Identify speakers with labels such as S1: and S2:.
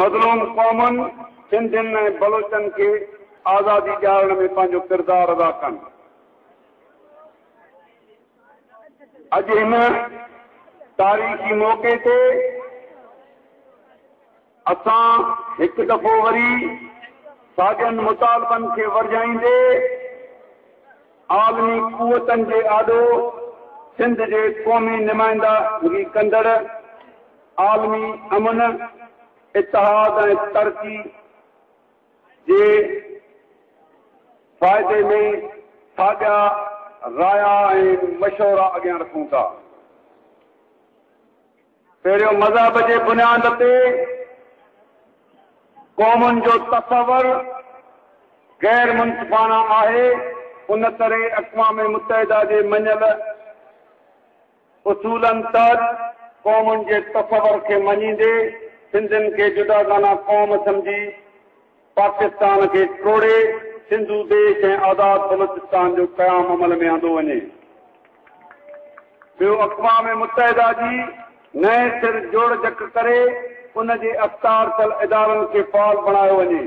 S1: مظلوم قومن سنڌين ۽ بلوچن کي آزادي ڏيارڻ ۾ پنهنجو ڪردار ادا ڪن. اڄ هن تاريخي موقعي تي اسان هڪ دفعو وري ساڳين مطالبن کي ورجائيندي عالمي قوتن جي آڏو سنڌ جي قومي نمائندگي ڪندڙ عالمي امن، اتحاد ۽ ترقي جي فائدي ۾ ساڳيا رايا ۽ مشورا اڳيان رکون ٿا. پهريون مذهب جي بنياد تي قومن جو تصور غير منصفانه آهي، ان ڪري اقوام متحده جي مڃيل اصولن تحت قومن جي تصور کي مڃيندي سنڌين کي جداگانه قوم سمجهي پاڪستان کي ٽوڙي سنڌو ديش ۽ آزاد بلوچستان جو قيام عمل ۾ آندو وڃي. ٻيو اقوام متحده جي نئين سر جوڙجڪ ڪري ان جي اختيار ٿيل ادارن کي فعال بڻايو وڃي.